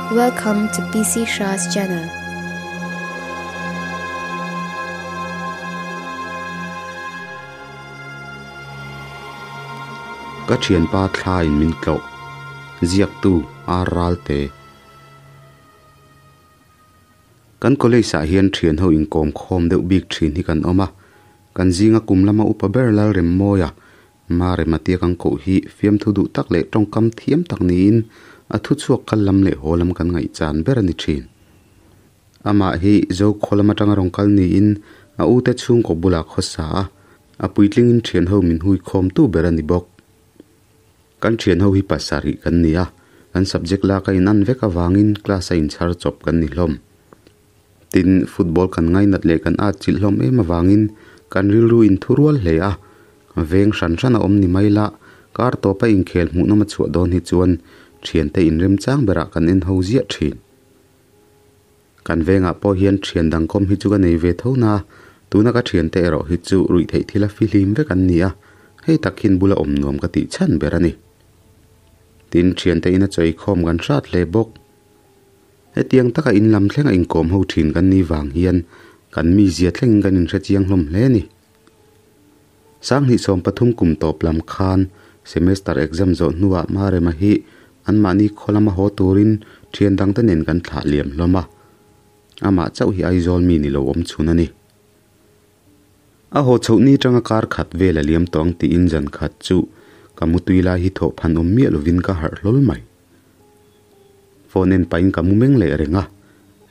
Welcome to PC Shah's channel. Ka thianpa thla in min tlawh ziaktu ar ralte. Kan college ah hian thian ho inkawm khawm deuh bik thin hi kan awm a, kan zinga kum lama upa ber Lalremmawia Marema tia kan koh hi fiamthu duh tak leh tawngkam thiam tak niin a thuchhuak kal lam leh haw lam kan ngaihchan ber a ni thin. Amah hi Zokhaw lam atanga rawn kal niin a ute chhungkaw bulah khawsa a, a puitlingin thianho min hui khawmtu ber a ni bawk. Kan thianho hi pasarih kan ni a, kan subject lak a inan vek avangin class a inchhar chawp kan ni hlawm. Tin, football kan ngainat leh kan atchilh hlawm em avangin kan rilru inthurual hle a, veng hran hran a awm ni mai la, kar tawpa inkhel hmuhnawm a chhuah dawn hi chuan thiante inremchang berah kan en ho ziah thin. Kan vengah pawh hian thian dang kawm hi chu ka nei ve tho na, tuna ka thiante erawh hi chu ruih theih thila fihlim vek an ni a, hei tak hian bula awm nuam ka tih chhan ber a ni. Tin, thiante ina chawi khawm kan hrat hle bawk. Hetiang taka in lam thlenga inkawm ho thin kan nih vang hian kan mizia thlengin kan inhre chiang hlawm hle a ni. 2013 kum tawp lam khan semester exam zawh hnuah Marema hi anmahni khaw lama haw turin thian dangte nen kan thlah liam hlawm a, amah chauh hi Aizawl mi ni lo awm chhun a ni. A haw chhoh ni tanga kar khat vel a liam tawh ang tiin zan khat chu ka mutui lai hi thawh phan awm miah lovin ka harh hlawl mai. Phone en pahin ka mu meng leh reng a,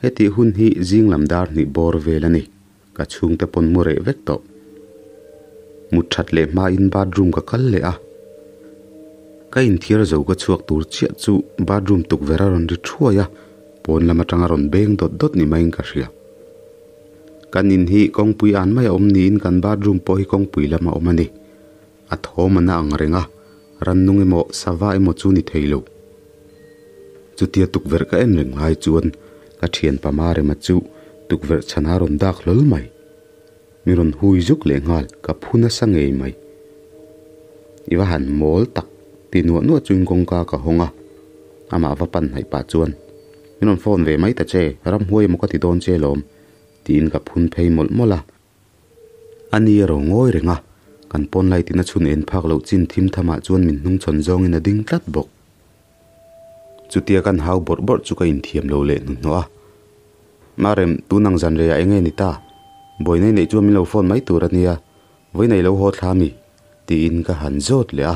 hetih hun hi zing lam dar hnih bawr vel a ni, ka chhungte pawn mu reh vek tawh. Mut that leh hmain bathroom ka kal leh a, ka inthiar zo ka chhuak tur chiah chu bathroom tukverh a rawn ri thuai a, pawn lam atanga rawn beng dawt dawt ni maiin ka hria. Kan in hi kawngpui an mai a awm niin kan bathroom pawh hi kawngpui lam a awm a ni. A thawm a na ang reng a, rannung emaw sava emaw chu ni thei lo. Chutia tukverh ka en reng lai chuan ka thianpa Marema chu tukverh chhana rawn dak hlawl mai. Mi rawn hui zuk leh nghal, ka phu nasa ngei mai. I va han mawl tak ti nuah nuah chuin kawngka ka hawng a, amah va pan hnaih pah chuan, Min rawn phone ve mai ta che, ramhuai emaw ka ti dawn che lawm, tiin ka phun phei mawlh mawlh a. A ni erawh ngawi reng a, kan pawn light in a chhun en phak loh chin thim thamah chuan min hnung chhawn zawngin a ding tlat bawk. Chutia kan hau bawrh bawrh chu ka inthiam lo leh hnuhnawh a. Marem, tun ang zan reiah eng nge ni ta? Buaina i neih chuan min lo phone mai tur a nia, vawi nei lo haw thla mi? tiin ka han zawt leh a.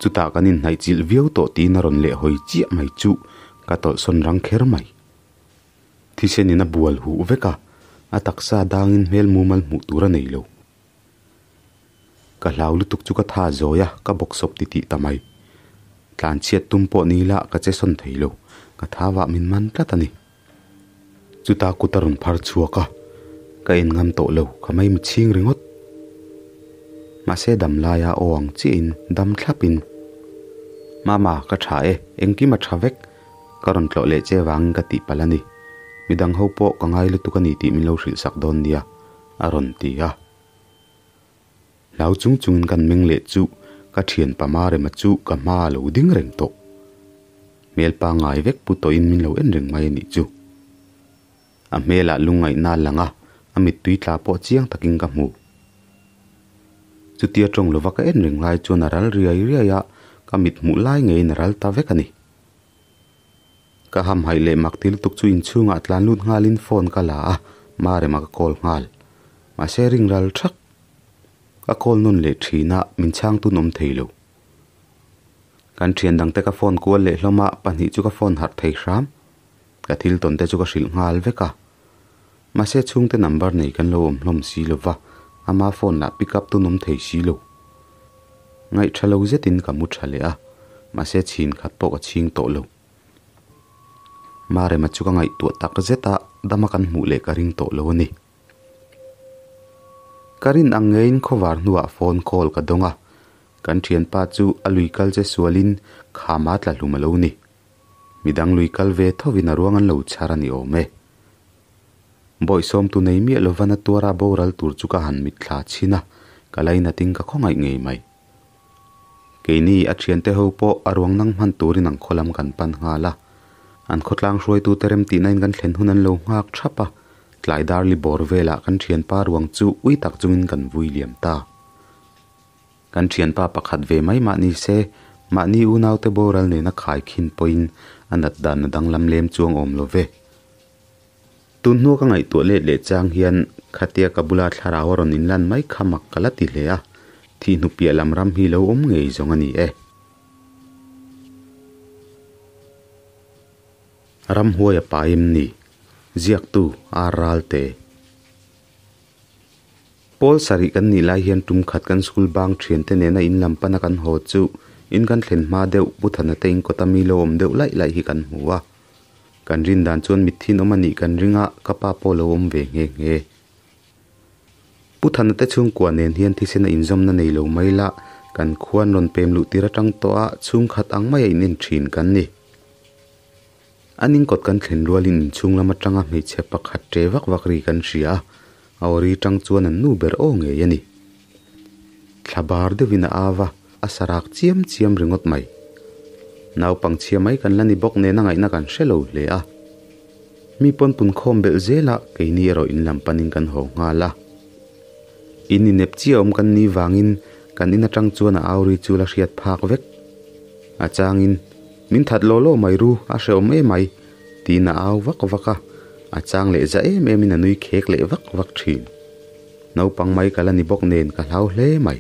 Chutah kan inhnaih chilh viau tawh tiin a rawn leh hawi chiah mai chu ka tawlhsawn rang kher mai. Thisen in a bual huh vek a, a taksa dangin hmel mumal hmuh tur a nei lo. Ka hlau lutuk chu ka tha zawi a, ka bawksawp ti tih ta mai. Tlan chhiat tum pawh ni ila ka che sawn thei lo, ka tha vah min man tlat a ni. Chutah kut a rawn phar chhuak a, ka en ngam tawh lo, ka mai mi chhing ringawt. Mahse dam laia aw ang chiahin dam thlapin, Mama, ka tha e, engkim a tha vek, Ka rawn tlawh leh che vangin ka tih palh a ni. Midang ho pawh ka ngai lutuk a ni tih min lo hrilh sak dawn nia, a rawn ti a. Hlau chung chungin kan meng leh chu ka thian pa Marema chu ka hma a lo ding reng tawh. Hmel pangngai vek pu tawhin min lo en reng mai a nih chu. A hmelah lungngaihna a lang a, a mittui tla pawh chiang takin ka hmu. Chutia tawng lova ka en reng lai chuan a ral riai riai a, ka mit hmuh lai ngeiin a ral ta vek a ni. Ka hamhaih leh mak ti lutuk chu inchhungah tlan lut nghalin phone ka la a, Marema ka call nghal. Mahse ring ral thak. Ka call nawn leh thin a, min chhang tun awm thei lo. Kan thian dangte ka phone kual leh hlawm a, pahnih chu ka phone harh thei hram. Ka thil tawn te chu ka hrilh nghal vek a. Mahse chhungte number nei kan lo awm hlawm si lo va, ama phone lah pick up tun awm thei si lo. Ngaih tha lo zetin ka mu tha leh a, mahse chhin khat pawh ka chhing tawh lo. Marema chu ka ngaihtuah tak zet a, dama kan hmuh leh ka ring tawh lo a ni. Ka rin ang ngeiin khawvar hnuah phone call ka dawng a, kan thianpa chu a lui kal che sualin khama tla hlum a lo ni. Midang lui kal ve thovin a ruang an lo chhar a ni awm e. Bawihsawmtu nei miah lova na tuara boral tur chu ka han mitthla chhin a, ka lainatin ka khawngaih ngei mai. Keini a thiante ho pawh a ruang nang hman turin ang khaw lam kan pan nghal a. An khawtlang hruaitute remtihna in kan thlen hun an lo nghak thap a, tlai dar li bawr velah kan thianpa ruang chu ui tak chungin kan vui liam ta. Kan thianpa pakhat ve mai mah ni se, mahni unaute boral nena khaikhin pawhin a nat dan a danglam lem chuang awm lo ve. Tun hnua ka ngaihtuah let leh chang hian khatia ka bula thlarau a rawn inlan mai kha mak ka la ti hle a, thih hnu piah lam ram hi lo awm ngei zawng a ni e. Ramhuai a pai em ni? Ziaktu Ar Ralte. Pawl sarih kan nih lai hian tum khat kan school bang thiante nena in lam pana kan haw chu in kan thlen hma deuh Pu Thana te in kawta mi lo awm deuh laih laih hi kan hmu a. Kan rin dan chuan mitthi awm a nih kan ring a, ka pa pawh lo awm ve nghe nghe. Pu Thana te chhungkua nen hian thisen a inzawmna nei lo mai la, kan khuan rawn pem luh tir atang tawh a chhungkhat ang maia in en thin kan ni. An inkawt kan thlen rualin inchhung lam atanga hmeichhe pakhat ṭe vak vak ri kan hria a, a aw ri tang chuan an nu ber aw ngei a ni. Thla bar deuhin a au a, a sa rak chiam chiam ringawt mai. Naupang chhia mai kan la ni bawk nen a ngaihna kan hre lo hle a. Mi pawn pun khawm belh zela keini erawh in lam panin kan haw nghal a. In inep chiah awm kan nih vangin kan in atang chuan a au ri chu la hriat phak vek. A changin, Min that law law mai ru, a hrehawm em mai, tiin a au vak vak a, a chang leh za em emin a nui khek leh vak vak thin. Naupang mai ka la ni bawk nen ka hlau hle mai.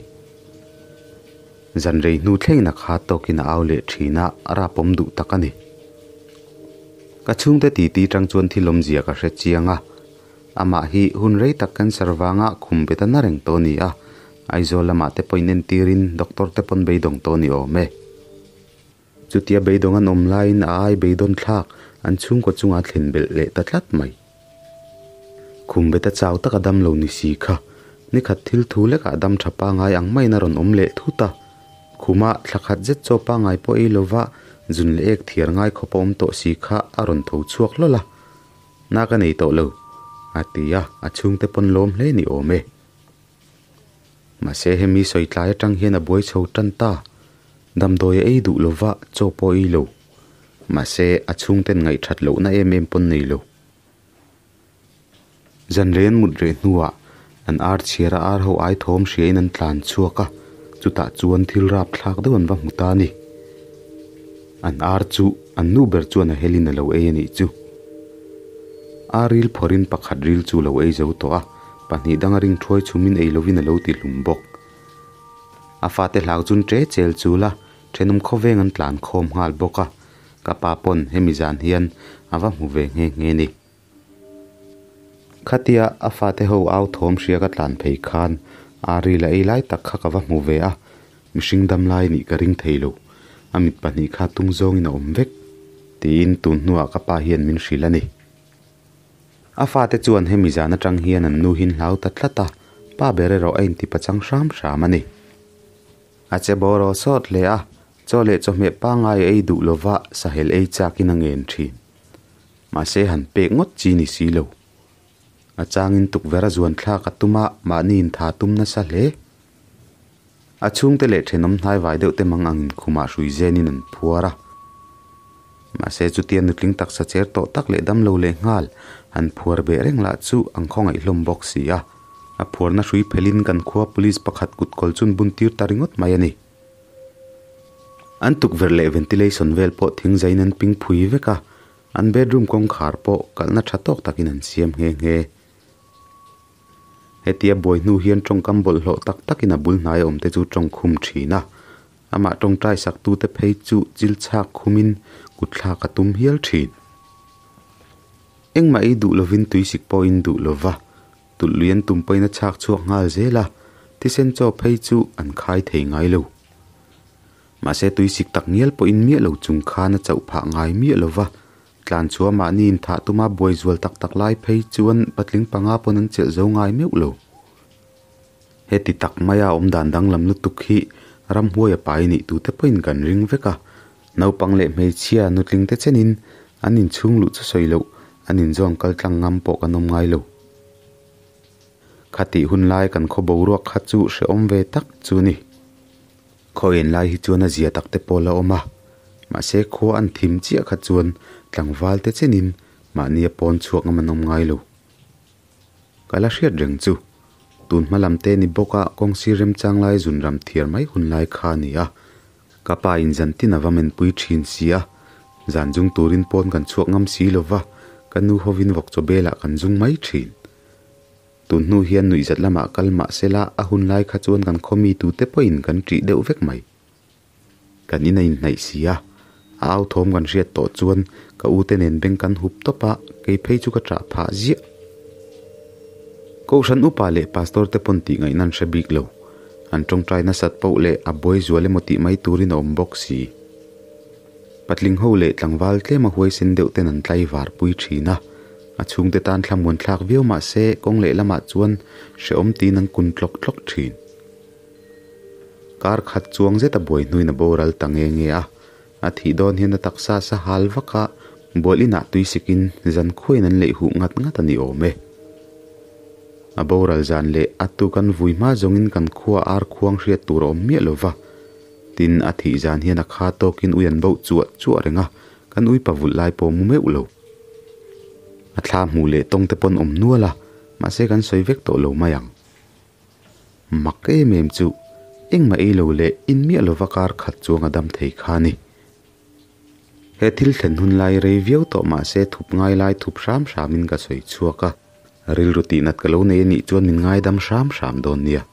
Zan rei hnu thlengin a kha tawkin a au leh thin a, a rapawm duh tak a ni. Ka chhungte titi tang chuan thil awmzia ka hre chiang a, amah hi hun rei tak cancer vanga khum bet a na reng tawh a ni a, Aizawl lamah te pawh inentirin doctor te pawn beidawng tawh a ni awm e. Chutia beidawng an awm laiin a ai beidawn thlak an chhungkaw chunga thlen belh leh ta tlat mai. Khum beta chau taka dam lo ni si kha, nikhat thil thu lekah dam tha pangai ang maiin a rawn awm leh thut a. Khuma thla khat zet chaw pangai pawh ei lova zun leh ek thiar ngai khawp a awm tawh si kha a rawn tho chhuak hlawl a. Na ka nei tawh lo, a ti a, a chhungte pawn lawm hle ni awm e. Mahse hemi sawi tlai atang hian a buai chho tan ta. Damdawi a ei duh lova chaw pawh ei lo. Mahse a chhungten ngaihthat lohna em em pawn nei lo. Zanrei an mut reh hnuah an ar chhiar a ar ho ai thawm hriain an tlan chhuak a, chutah chuan thil rap thlak deuh an va hmu ta a ni. An ar chu an nu ber chuan a helin a lo ei a nih chu. Ar ril phawrhin pakhat ril chu lo ei zo tawh a. Pahnih danga ring thuai chhumin ei lovin a lo ti hlum bawk. A fate hlau chun ṭe chel chul a, ṭhenawm khawveng an tlan khawm nghal bawk a, ka pa pawn hemi zan hian a va hmu ve nghe nghe ni. Khatia a fate ho au thawm hria ka tlan phei khan Ari la ei lai tak kha ka va hmu ve a, mihring dam lai nih ka ring thei lo, a mit pahnih kha tung zawngin a awm vek, tiin tun hnuah ka pa hian min hrilh a ni. A fate chuan hemi zan atang hian an nu hin hlau ta tlat a, pa ber erawh a inti pachang hram hram a ni. A che bawr aw sawt hle a, chaw leh chawhmeh pangngai a ei duh lova sahel ei chakin a ngen thin. Mahse han pek ngawt chi ni si lo. A changin tukverh a zuan thlak a tum a, mahni intha tum nasa hle. A chhungte leh thenawm hnaivai deuh te mang angin khumah hrui zenin an phuar a. Mahse chutia nutling taksa cher tawh tak leh damlo leh nghal han phuar beh reng lah chu an khawngaih hlawm bawk si a. A phuarna hrui phelhin kan khua police pakhat kut kawl chun bun tir ta ringawt mai a ni. An tukverh leh ventilation vel pawh thing zaiin an ping phui vek a, an bedroom kawngkhar pawh kalhna tha tawk takin an siam nghe nghe. Hetia buai hnu hian tawngkam bawlhhlawh tak takin a bul hnaia awmte chu tawng khum thin a, amah tawngtai saktute phei chu chil chhak khumin kutthlak a tum hial thin. Engmah ei duh lovin tuisik pawhin duh lova, tulh lui an tum pawhin a chhak chhuak nghal zel a, thisen chaw phei chu an khai thei ngai lo. Mahse tuisik tak ngial pawhin miah lo chung khan a chauh phah ngai miah lova, Tlan chhuah mahni inthah tuma buai zual tak tak lai phei chuan patling panga pawn an chelh zo ngai meuh lo. Heti tak maia awm dan danglam lutuk hi ramhuai a pai nih tute pawhin kan ring vek a, naupang leh hmeichhia nutling te chenin an inchhung luh chu sawi loh an inzawn kal tlang ngam pawh kan awm ngai lo. Khatih hun lai kan khaw boruak kha chu hrehawm ve tak chu ni. Khaw en lai hi chuan a zia tak te pawh la awm a. Mahse khua an thim chiah kha chuan tlangval te chenin mahnia pawn chhuak ngam an awm ngai lo. Ka la hriat reng chu. Tun hma lam te ni bawk a kawng sir remchang lai zun ram thiar mai hun lai kha a ni a. Ka pa in zan tin a va menpui thin si a, zan zung turin pawn kan chhuak ngam si lo va, ka nu hovin vawk chaw belah kan zung mai thin. Tun hnu hian nuihzat lamah kal mah sela a hun lai kha chuan kan khaw mi tute pawhin kan ṭih deuh vek mai. Kan in a inhnaih si a, a au thawm kan hriat tawh chuan ka u te nen beng kan hup tawp a, kei phei chu ka ṭah phah ziah. Kohhran upa leh pastor te pawn tih ngaihna an hre bik lo. An ṭawngṭai nasat poh leh a buai zual emaw tih mai turin a awm bawk si. Patling ho leh tlangval tlem a huaisen deuh ten an tlaivar pui ṭhin a, a chhungte tan thlamuan thlak viau mah se kawng leh lamah chuan hrehawm tiin an kun tlawk tlawk ṭhin. Kar khat chuang zet a buai hnuin a boral ta nge nge a, a thih dawn hian a taksa sa hal vak a, bual inah tui sikin zan khuain an leih huh ngat ngat a ni awm e. A boral zan leh a tu kan vui hma zawngin kan khua ar khuang hriat tur a awm miah lo va, tin a thih zan hian a kha tawkin ui an bauh chuah chuah reng a, kan ui pa vulh lai pawh mu meuh lo. A thla hmuh leh tawng te pawn awm nual a, mahse kan sawi vek tawh lo mai ang. Mak em em chu engmah ei lo leh in miah lova kar khat chuang a dam thei kha a ni. He thil thlen hun lai rei viau tawh mah se thup ngai lai thup hram hramin ka sawi chhuak a, rilru tihnat ka lo nei a nih chuan min ngaidam hram hram dawn nia.